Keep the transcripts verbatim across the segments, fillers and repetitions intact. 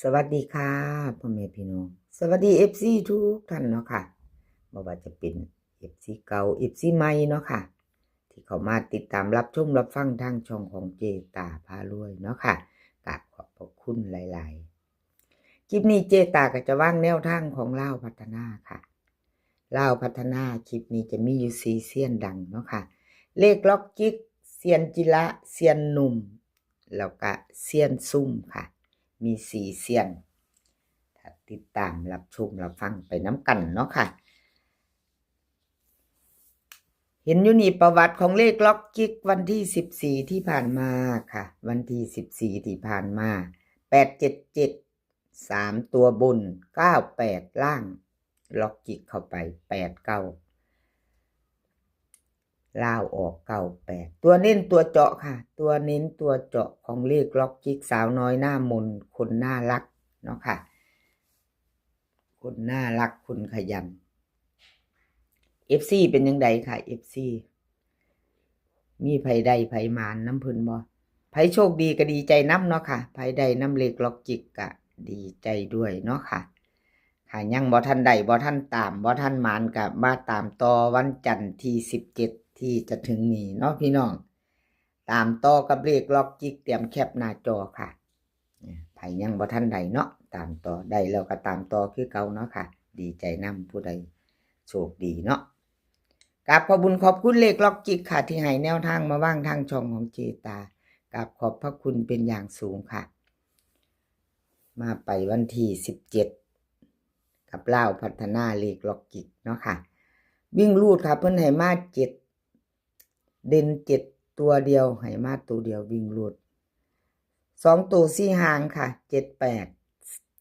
สวัสดีค่ะ พ่อแม่พี่น้อง สวัสดีเอฟซีทุกท่านเนาะค่ะ บ่ว่าจะเป็นเอฟซีเก่า เอฟซีใหม่เนาะค่ะ ที่เข้ามาติดตามรับชมรับฟังทางช่องของเจตาพารวยเนาะค่ะ กราบขอบพระคุณหลายๆ คลิปนี้เจตาก็จะวางแนวทางของลาวพัฒนาค่ะ ลาวพัฒนาคลิปนี้จะมีอยู่สี่เซียนดังเนาะค่ะ เลขล็อกจิก เซียนจิระ เซียนหนุ่ม แล้วก็เซียนซุ่มค่ะ มีสี่เซียน ถ้าติดตามรับชมรับฟังไปนำกันเนาะค่ะ เห็นอยู่นี่ประวัติของเลขล็อกจิกวันที่สิบสี่ที่ผ่านมาค่ะ วันที่สิบสี่ที่ผ่านมา แปดเจ็ดเจ็ด สามตัวบน เก้าแปด ล่าง ล็อกจิกเข้าไป แปดเก้า ลาวออก เก้าแปด ตัวเน้นตัวเจาะค่ะ ตัวเน้นตัวเจาะของเลขล็อกจิกสาวน้อยหน้ามน คนน่ารักเนาะค่ะ คนน่ารัก คนขยัน เอฟซีเป็นจั่งใดค่ะ เอฟซี มีไผได้ไผหมานนำเพิ่นบ่ ไผโชคดีก็ดีใจนำเนาะค่ะ ไผได้นำเลขล็อกจิกก็ดีใจด้วยเนาะค่ะ ค่ะ ยังบ่ทันได้ บ่ทันตาม บ่ทันหมานก็มาตามต่อวันจันทร์ที่สิบเจ็ดที่จะถึงนี้เนาะพี่น้อง ตามต่อกับเลขล็อกจิก เตรียมแคปหน้าจอค่ะ ไผยังบ่ทันได้เนาะ ตามต่อ ได้แล้วก็ตามต่อคือเก่าเนาะค่ะ ดีใจนำผู้ใดโชคดีเนาะ กราบขอบบุญขอบคุณเลขล็อกจิกค่ะ ที่ให้แนวทางมาวางทางช่องของเจตา กราบขอบพระคุณเป็นอย่างสูงค่ะ มาไปวันที่สิบเจ็ด กับลาวพัฒนาเลขล็อกจิกเนาะค่ะ วิ่งรูดค่ะ เพิ่นให้มาเจ็ด เด่นเจ็ดตัวเดียว ให้มาตัวเดียว วิ่งรูด สองตัวสี่หางค่ะ เจ็ดแปด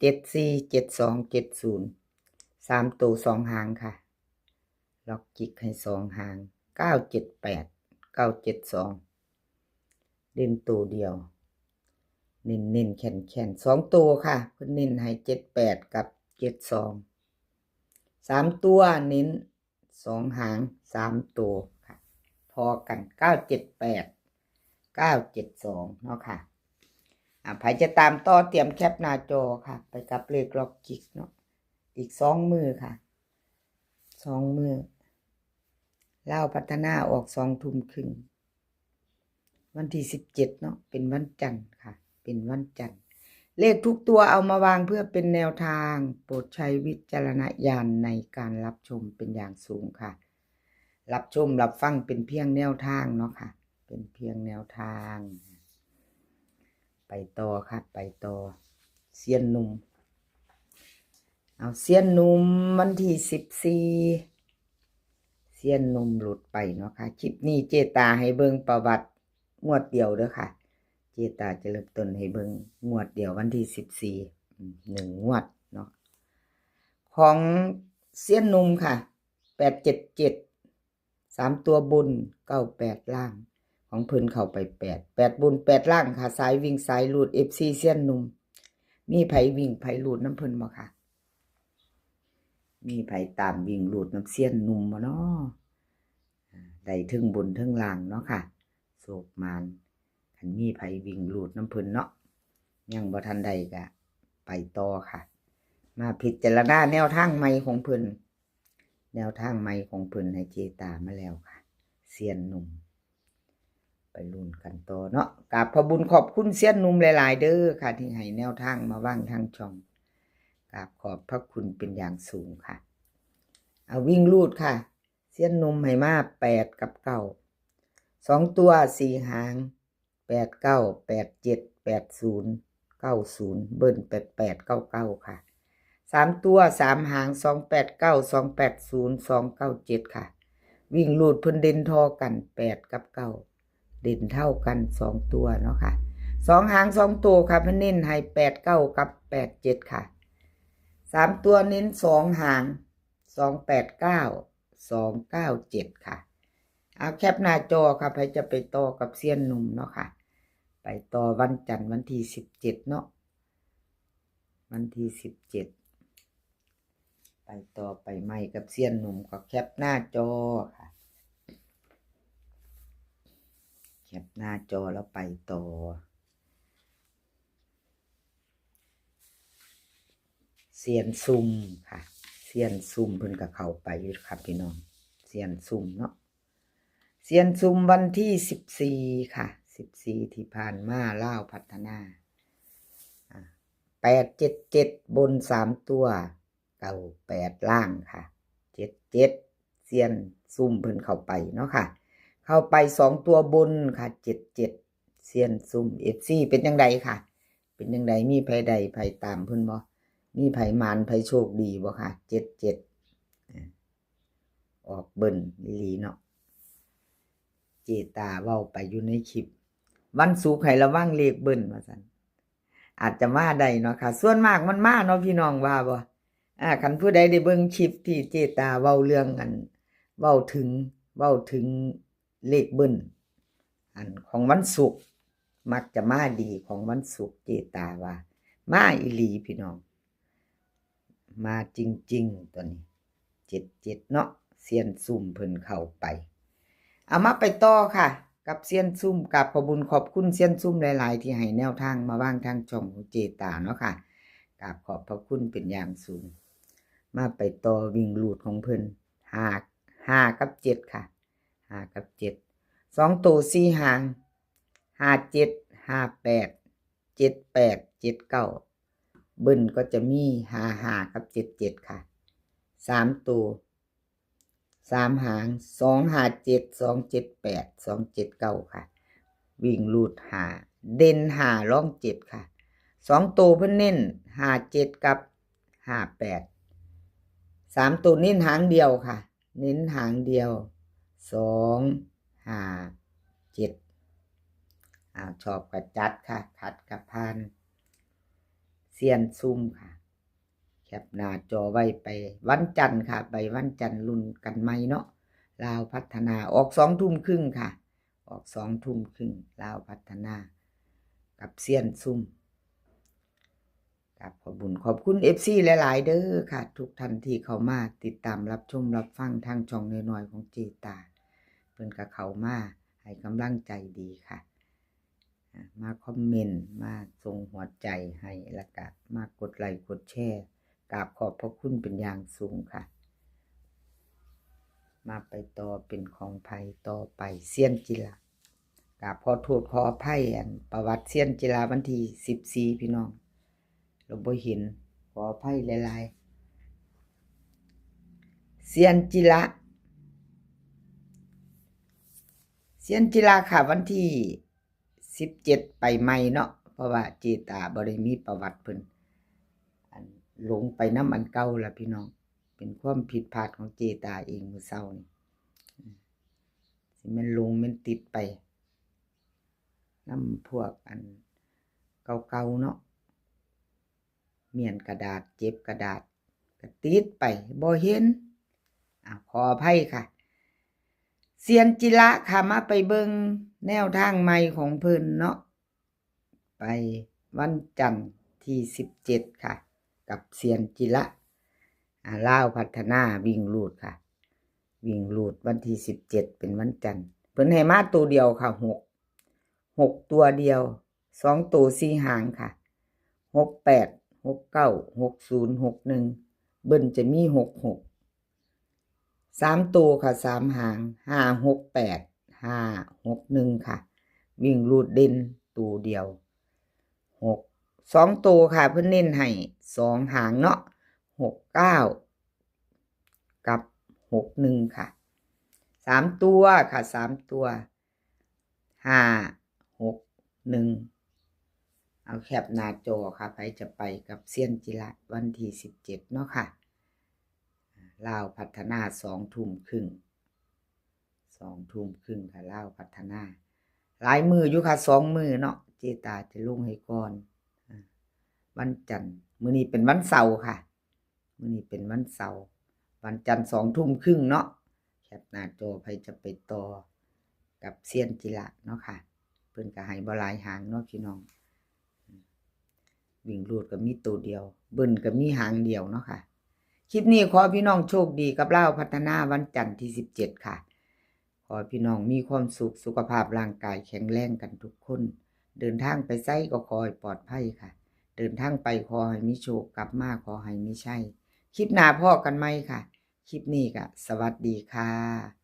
เจ็ดสี่ เจ็ดสอง เจ็ดศูนย์ สามตัวสองหางค่ะ ล็อกจิกให้สองหาง เก้าเจ็ดแปด เก้าเจ็ดสอง เด่นตัวเดียว เน้นๆแข็งๆ สองตัวค่ะ เพิ่นเน้นให้เจ็ดแปดกับเจ็ดสอง สามตัวเน้นสองหาง สามตัวค่ะ ทอกัน เก้าเจ็ดแปด เก้าเจ็ดสอง เนาะค่ะ อ่ะ ไผจะตามต่อเตรียมแคปหน้าจอค่ะ ไปกับเลขล็อกจิกเนาะ อีกสองมื้อค่ะ สองมื้อ ลาวพัฒนาออกสองทุ่มครึ่ง วันที่สิบเจ็ดเนาะ เป็นวันจันทร์ค่ะ เป็นวันจันทร์ เลขทุกตัวเอามาวางเพื่อเป็นแนวทาง โปรดใช้วิจารณญาณในการรับชมเป็นอย่างสูงค่ะ รับชมรับฟังเป็นเพียงแนวทางเนาะค่ะ เป็นเพียงแนวทาง ไปต่อค่ะ ไปต่อ เซียนหนุ่ม เอา เซียนหนุ่มวันที่สิบสี่ เซียนหนุ่มหลุดไปเนาะค่ะ คลิปนี้เจตาให้เบิ่งประวัติงวดเดียวเด้อค่ะ เจตาจะเริ่มต้นให้เบิ่งงวดเดียววันที่สิบสี่ อืม หนึ่งงวดเนาะ ของเซียนหนุ่มค่ะ แปดเจ็ดเจ็ด สามตัวบน เก้าแปด ล่าง ของเพิ่นเข้าไปแปด แปดบน แปดล่างค่ะ สายวิ่งสายรูด เอฟซี เซียนหนุ่ม มีไผวิ่งไผรูดนำเพิ่นบ่คะ มีไผตามวิ่งรูดนำเซียนหนุ่มบ่เนาะ อ่า ได้เทิงบนเทิงล่างเนาะค่ะ โชคหมาน คันมีไผวิ่งรูดนำเพิ่นเนาะ ยังบ่ทันได้ก็ไปต่อค่ะ มาพิจารณาแนวทางใหม่ของเพิ่น แนวทางใหม่ของเพิ่นให้เจตามาแล้วค่ะ เซียนหนุ่ม ไปลุ้นกันต่อเนาะ กราบขอบบุญขอบคุณเซียนหนุ่มหลายๆเด้อค่ะ ที่ให้แนวทางมาวางทางช่อง กราบขอบพระคุณเป็นอย่างสูงค่ะ เอาวิ่งรูดค่ะ เซียนหนุ่มให้มาแปดกับเก้า สองตัวสี่หาง แปดเก้า แปดเจ็ด แปดศูนย์ เก้าศูนย์ เบิ้ล แปดแปด เก้าเก้า ค่ะ สามตัวสามหาง สองแปดเก้า สองแปดศูนย์ สองเก้าเจ็ด ค่ะ วิ่งรูดเพิ่นเด่นท่อกัน แปดกับเก้า เด่นเท่ากันสองตัวเนาะค่ะ สองหางสองตัวค่ะ เพิ่นเน้นให้ แปดเก้า กับ แปดเจ็ด ค่ะ สามตัวเน้นสองหาง สองแปดเก้า สองเก้าเจ็ด ค่ะ เอาแคปหน้าจอค่ะ ไผจะไปต่อกับเซียนหนุ่มเนาะค่ะ ไปต่อวันจันทร์วันที่สิบเจ็ดเนาะ วันที่สิบเจ็ด ไปต่อไปใหม่กับเซียนหนุ่ม ก็แคปหน้าจอค่ะ แคปหน้าจอแล้วไปต่อ เซียนซุ่มค่ะ เซียนซุ่มเพิ่นก็เข้าไปอยู่ค่ะพี่น้อง เซียนซุ่มเนาะ เซียนซุ่มวันที่สิบสี่ค่ะ สิบสี่ที่ผ่านมา ลาวพัฒนา อ่า แปดเจ็ดเจ็ด บนสามตัว เก้าแปด ล่างค่ะ เจ็ดเจ็ด เซียนซุ่มเพิ่นเข้าไปเนาะค่ะ เข้าไปสองตัวบนค่ะ เจ็ดเจ็ด เซียนซุ่ม เอฟซี เป็นจั่งใดค่ะ เป็นจั่งใด มีไผได้ไผตามเพิ่นบ่ มีไผหมานไผโชคดีบ่ค่ะ เจ็ดเจ็ด อ่า ออกเบิ้ลอีหลีเนาะ เจตาเว้าไปอยู่ในคลิป วันศุกร์ให้ระวังเลขเบิ้ลว่าซั่น อาจจะมาได้เนาะค่ะ ส่วนมากมันมาเนาะพี่น้องว่าบ่ อ่า คันผู้ใดได้เบิ่งคลิปที่เจตาเว้าเรื่องอัน เว้าถึง เว้าถึงเลขเบิ้ล อันของวันศุกร์ มักจะมาดีของวันศุกร์ เจตาว่า มาอีหลีพี่น้อง มาจริงๆ ตัวนี้ เจ็ดเจ็ด เนาะ เซียนซุ่มเพิ่นเข้าไป เอามาไปต่อค่ะ กับเซียนซุ่ม กราบขอบบุญขอบคุณเซียนซุ่มหลายๆ ที่ให้แนวทางมาวางทางช่องของเจตาเนาะค่ะ กราบขอบพระคุณเป็นอย่างสูง มาไปต่อวิ่งรูดของเพิ่น ห้า ห้ากับเจ็ดค่ะ ห้ากับเจ็ด สองตัวสี่หาง ห้าเจ็ด ห้าแปด เจ็ดแปด เจ็ดเก้า เบิ้ลก็จะมี ห้าห้า กับ เจ็ดเจ็ด ค่ะ สามตัว สามหาง สองห้าเจ็ด สองเจ็ดแปด สองเจ็ดเก้า ค่ะ วิ่งรูด ห้า เด่น ห้า รอง เจ็ด ค่ะ สองตัวเพิ่นเน้น ห้าเจ็ด กับ ห้าแปด สามตัวเน้นหางเดียวค่ะ เน้นหางเดียว สองห้าเจ็ด อ่า ชอบก็จัดค่ะ ขัดก็ผ่าน เซียนซุ่มค่ะ แคปหน้าจอไว้ ไปวันจันทร์ค่ะ ไปวันจันทร์ลุ้นกันใหม่เนาะ ลาวพัฒนา ออกสองทุ่มครึ่งค่ะ ออกสองทุ่มครึ่ง ลาวพัฒนา กับเซียนซุ่ม กราบขอบบุญขอบคุณ เอฟซี หลายๆ เด้อค่ะ ทุกท่านที่เข้ามาติดตามรับชมรับฟังทางช่องน้อยๆ ของเจตา เพิ่นก็เข้ามาให้กำลังใจดีค่ะ อ่า มาคอมเมนต์ มาส่งหัวใจให้ แล้วก็มากดไลค์กดแชร์ กราบขอบพระคุณเป็นอย่างสูงค่ะ มาไปต่อเป็นของไผต่อไป เซียนจิระ กราบขอโทษขออภัย อันประวัติเซียนจิระวันที่สิบสี่ พี่น้อง เราบ่เห็น ขออภัยหลายๆ เซียนจิระ เซียนจิระค่ะ วันที่สิบเจ็ด ไปใหม่เนาะ เพราะว่าเจตาบ่ได้มีประวัติเพิ่น อันหลงไปนำอันเก่าล่ะพี่น้อง เป็นความผิดพลาดของเจตาเองมื้อเช้านี่ สิแม่นหลงแม่นติดไปนำพวกอันเก่าๆ เนาะ เมียนกระดาษ เจ็บกระดาษ ก็ติดไป บ่เห็น อ่ะ ขออภัยค่ะ เซียนจิระค่ะ มาไปเบิ่งแนวทางใหม่ของเพิ่นเนาะ ไปวันจันทร์ที่สิบเจ็ดค่ะ กับเซียนจิระ อ่า ลาวพัฒนาวิ่งรูดค่ะ วิ่งรูดวันที่สิบเจ็ดเป็นวันจันทร์ เพิ่นให้มาตัวเดียวค่ะ หก หกตัวเดียว สองตัวสี่หางค่ะ หกแปด หกเก้า หกศูนย์ หกหนึ่ง เบิ้ลจะมี หกหก สามตัวค่ะ สามหาง ห้าหกแปด ห้าหกหนึ่ง ค่ะ วิ่งรูดเด่นตัวเดียว หก สองตัวค่ะ เพิ่นเน้นให้สองหางเนาะ หกเก้า กับ หกหนึ่ง ค่ะ สามตัวค่ะ สามตัว ห้าหกหนึ่ง เอาแคปหน้าจอค่ะ ไผจะไปกับเซียนจิระวันที่สิบเจ็ดเนาะค่ะ ลาวพัฒนา สองทุ่มครึ่ง สองทุ่มครึ่งค่ะ ลาวพัฒนา หลายมื้ออยู่ค่ะ สองมื้อเนาะ เจตาจะลงให้ก่อน อ่า วันจันทร์ มื้อนี้เป็นวันเสาร์ค่ะ มื้อนี้เป็นวันเสาร์ วันจันทร์ สองทุ่มครึ่งเนาะ แคปหน้าจอ ไผจะไปต่อกับเซียนจิระเนาะค่ะ เพิ่นก็ให้บ่หลายหางเนาะพี่น้อง วิ่งรูดก็มีตัวเดียว เบิ้ลก็มีหางเดียวเนาะค่ะ คลิปนี้ขอพี่น้องโชคดีกับลาวพัฒนาวันจันทร์ที่สิบเจ็ดค่ะ ขอให้พี่น้องมีความสุข สุขภาพร่างกายแข็งแรงกันทุกคน เดินทางไปไสก็ขอให้ปลอดภัยค่ะ เดินทางไปขอให้มีโชค กลับมาขอให้มีชัย คลิปหน้าพ้อกันใหม่ค่ะ คลิปนี้ก็สวัสดีค่ะ